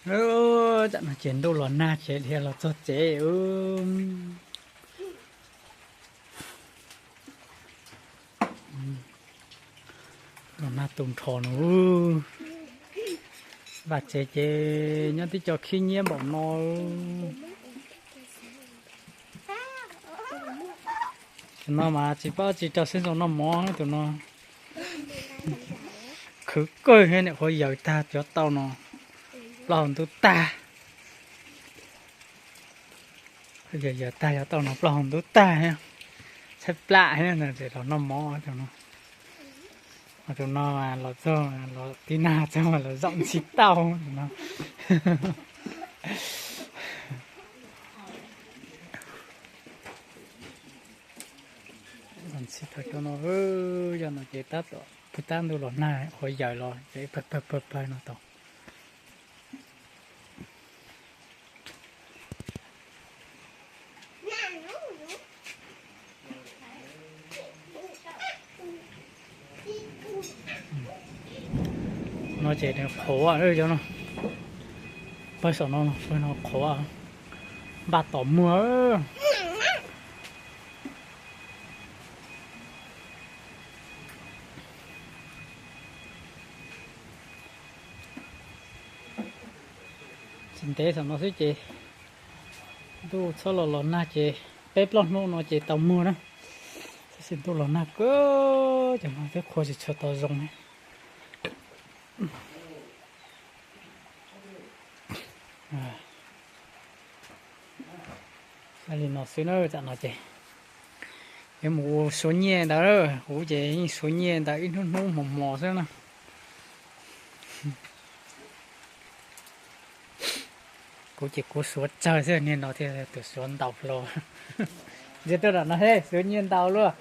Tam no ces ntuj los nag ces dhia los txog tsev. Los nag tu nrho no. Vaj tsev ces nyob tib co khib nyiab npaum no. Tus no mas tsis paub tsis rau xeeb zoo noj mov tus no. Khwv kawg thiab, niam qhuav yaws tag cov tauj no, plaub hau ntub tag. Yaws yaws tag cov tauj no plaub hau ntub tag thiab, tshaib plab thiab, los noj mov tus no. Tus no los txog los tib nag txog los zaum ntxhi tauj tus no. Ntxhi tau cov no, yog no ces tab tom pw tab ntuj los nag qhuav yaws los ces pawg pawg pawg pawg no tau. No ces nws qhuav cov no, pawg saum no, pawg no qhuav, npaj tos muag. Tsis ntev saum no xwb ces ntuj txhob los los nag ces peb plaub hnub no ces tau muag na. Tab sis ntuj los nag kawg ces no twb qhuav tsis tshua tau zoo li. Li no xwb na, tam no ces yuav mus ua suav nyiaj ntawd, kuv ces yeej suav nyiaj ntawd ib hnub hnub hmo hmo xwb na. Kuv ces kuv suav tsawg xwb, niag no thiaj tus suav ntau hlo. Ntsia tuaj nram no he, suav nyiaj ntau luaj.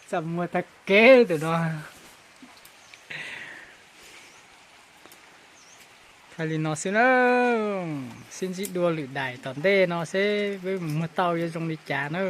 Txaj muag tag kev tus no. Thaij li no xwb na, sib ntsib dua lwm daim tom ntej no seb peb mus muag tauj yuav zoo li cas na.